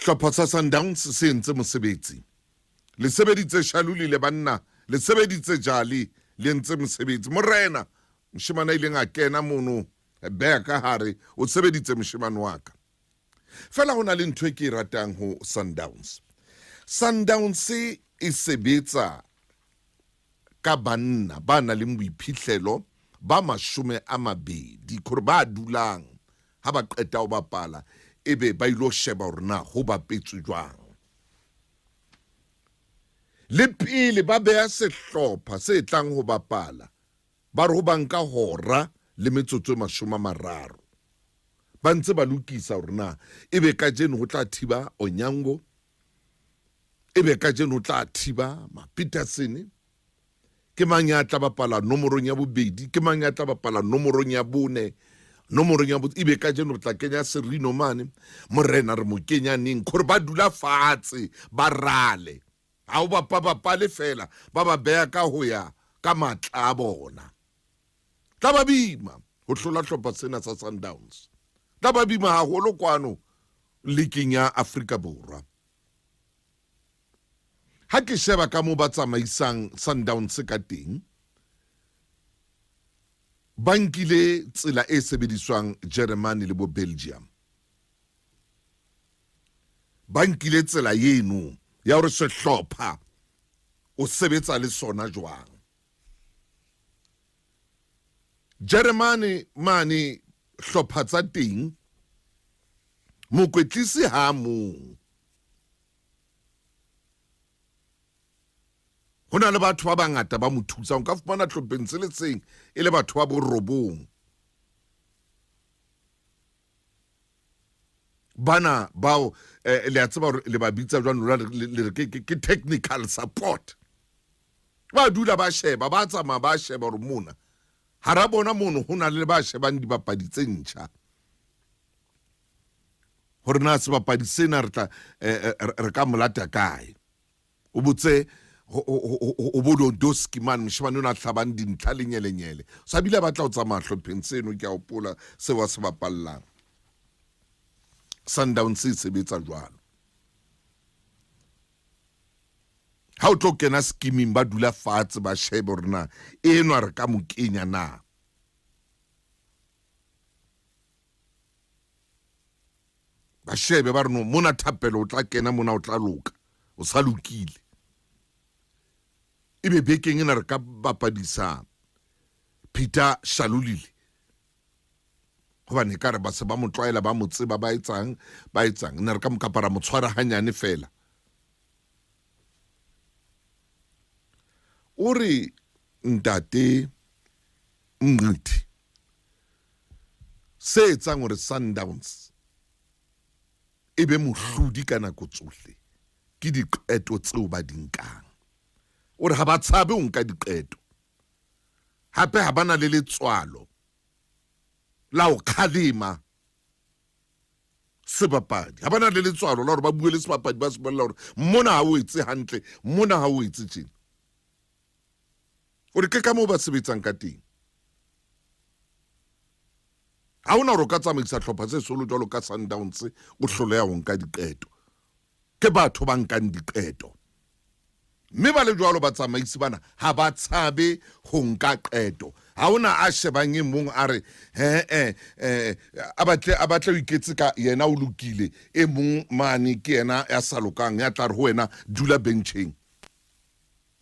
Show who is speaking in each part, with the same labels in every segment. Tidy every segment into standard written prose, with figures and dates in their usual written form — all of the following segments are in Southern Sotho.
Speaker 1: Hlopha sa Sundowns se entse mosebetsi. Le sebeditse Shalulile banna, le sebeditse Jali, le entse mosebetsi. Morena, moshemane a ileng a kena mono, beha ka hare, o sebeditse moshemane wa ka. Fela ho na le ntho e ke e ratang ho Sundowns. Sundowns e sebetsa ka banna ba nang le boiphihlelo ba 20, kore ba dulang ha ba qeta ho bapala ebe ba ilo sheba hore na ho bapetswe jwang. Le pele ba beha sehlopha se tlang ho bapala, ba re ho ba nka hora le metsotso e 30 ba ntse ba lokisa hore na ebe kajeno ho tla thiba Onyango, ebe kajeno ho tla thiba Mapeterson, ke mang ya tla bapala nomorong ya bobedi, ke mang ya tla bapala nomorong ya bone, nomorong ya ebe kajeno re tla kenya Serino mane, morena re mo kenya neng, kore ba dula fatshe ba rale. Ha o bapa bapale fela, ba ba beha ka ho ya ka matla a bona. Tla ba bima ho hlola hlopha sena sa Sundowns. Tla ba bima haholo kwano liking ya Afrika Borwa. Ha ke sheba ka moo ba tsamaisang Sundowns ka teng, ba nkile tsela e sebediswang Jeremane le bo Belgium. Ba nkile tsela eno ya hore sehlopha o sebetsa le sona jwang. Jeremane mane hlopha tsa teng mokwetlisi ha mong. Ho na le batho ba bangata ba mo thusang, o ka fumana hlopheng se le seng e le batho ba borobong. Bana bao le a tseba hore le ba bitsa jwang lona, le re ke technical support. Ba dula ba sheba, ba tsamaya ba sheba hore mona hara bona mono ho na le ba shebang dibapadi tse ntjha, hore na sebapadi sena re tla re ka molata kae. O botse o bo Dodoski mane, moshemane o na hlabang dintlha le nyelenyele, sa bile a batla ho tsamaya hlopheng seno, ke a hopola seo a se bapallang. Sundowns e sebetsa jwalo. Ha o tlo kena skimming, ba dula fatshe ba shebe hore na enwa re ka mo kenya na. Ba shebe ba re no, mona Thapelo o tla kena mona, o tla loka, o sa lokile. Ebe bekeng ena re ka bapadisa Peter Shalulile, hobane ekare ba se ba mo tlwaela, ba mo tseba, ba etsang, ba etsang. Ne re ka mo kapa ra mo tshwara hanyane fela. O re ntate Mngqithi, se etsang hore Sundowns e be mohlodi ka nako tsohle ke diqeto tseo ba di nkang. O re ha ba tshabe ho nka diqeto, hape ha ba na le letswalo la ho kgalema sebapadi, ha ba na le letswalo la hore ba bue le sebapadi, ba se bolella hore mona ha o etse hantle, mona ha o etse tjena. O re ke ka moo ba sebetsang ka teng. Ha hona hore o ka tsamaisa hlopha se seholo jwalo ka Sundowns o hloleha ho nka diqeto. Ke batho ba nkang diqeto. Mme ba le jwalo batsamaisi bana ha ba tshabe ho nka qeto. Ha hona a shebang e mong a re he eh a batle a batle o iketse ka yena o lokile, e mong mane ke yena ya sa lokang ya tla re ho wena dula bencheng.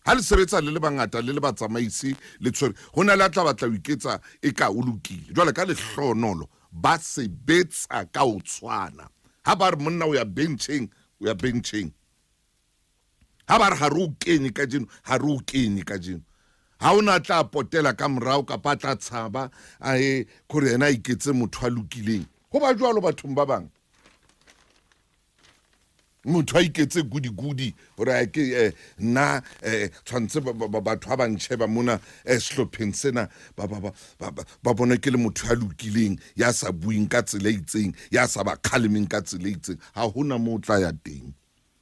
Speaker 1: Ha le sebetsa le le bangata le le batsamaisi le tshwere, ho na le a tla batla ho iketsa eka o lokile. Jwale ka lehlohonolo ba sebetsa ka ho tshwana. Ha ba re monna o ya bencheng, o ya bencheng. Ha ba re ha re o kenye kajeno, ha re o kenye kajeno. Ha o na tla potela ka morao kapa a tla tshaba a ye kore yena a iketse motho a lokileng. Ho ba jwalo bathong ba bang. Motho a iketse gudi-gudi hore a ke nna tshwantse batho ha ba ntjheba mona sehlopheng sena ba bone ke le motho ya lokileng, ya sa bueng ka tsela e itseng, ya sa ba kgalemeng ka tsela e itseng. Ha hona moo o tla ya teng,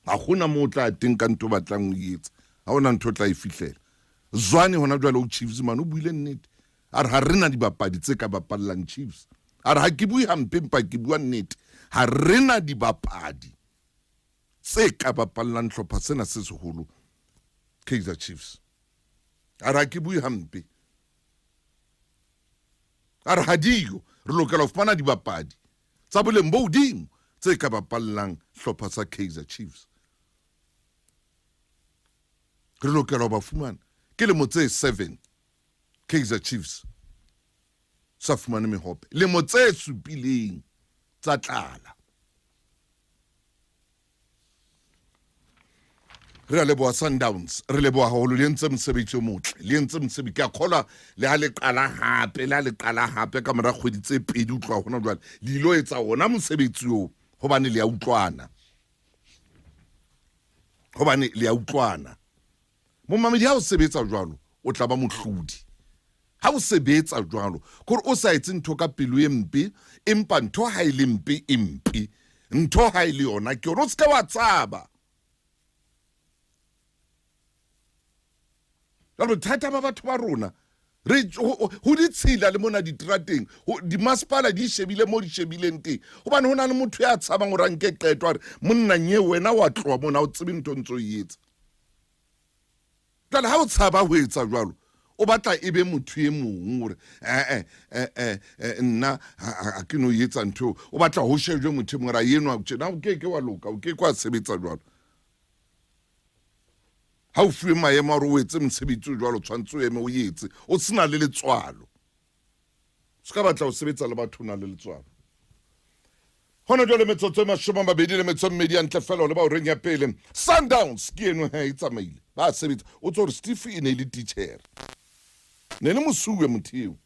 Speaker 1: ha hona moo o tla ya teng ka ntho o batlang ho e etsa, ha hona ntho o tla e fihlela. Zwane hona jwale o Chiefs mane o buile nnete, a re ha re na dibapadi tse ka bapallang Chiefs. A re ha ke bue hampe, empa ke bua nnete, ha re na dibapadi. tse ka bapallang hlopha sena se seholo Kaizer Chiefs. A re ha ke bue hampe. A re ha diyo, re lokela ho fumana dibapadi tsa boleng bo hodimo tse ka bapallang hlopha sa Kaizer Chiefs. Re lokela ho ba fumana. Ke lemo tse 7 Kaizer Chiefs sa fumane mehope. Lemo tse supileng tsa tlala. Re a leboha Sundowns, re leboha haholo le entse mosebetsi o motle, le entse mosebetsi. Ke a kgolwa le ha le qala hape, le ha le qala hape ka mora kgwedi tse pedi ho tloha hona jwale, le ilo etsa ona mosebetsi oo hobane le a utlwana. Hobane le a utlwana. Momamedi ha o sebetsa jwalo, o tla ba mohlodi. Ha o sebetsa jwalo, kore o sa etse ntho ka pelo e mpe, empa ntho ha e le mpe e mpe. Ntho ha e le yona ke yona, o se ke wa tshaba. Jwale bothata ba batho ba rona re ho ditshila le mona diterateng dimasepala di shebile mo di shebileng teng gobane go na le motho ya tshabang gore a nke qeto a re monna nye wena wa tloa mona o tsebe ntho ntse o e etsa jale ga o tshaba go etsa jalo o batla e be motho e mongwe gore ee ee nna ga ke no etsa ntho eo o batla go shejwe motho e mongwe ra enwa tjena o ke ke wa loka o ke ke wa sebetsa jalo ha o fuwe maemo a gore o etse mosebetsi o jwalo tshwanetse o eme o etse o sena le letswalo se ka batla ho sebetsa le batho o na le letswalo hona jwale metsotso e mashome a mabedi le metso e mmedi ya ntle fela o leba horeng ya pele Sundowns ke eno he e tsamaile ba sebetsa o tse gore Steve e ne e le teacher ne le mosuwe motho eo.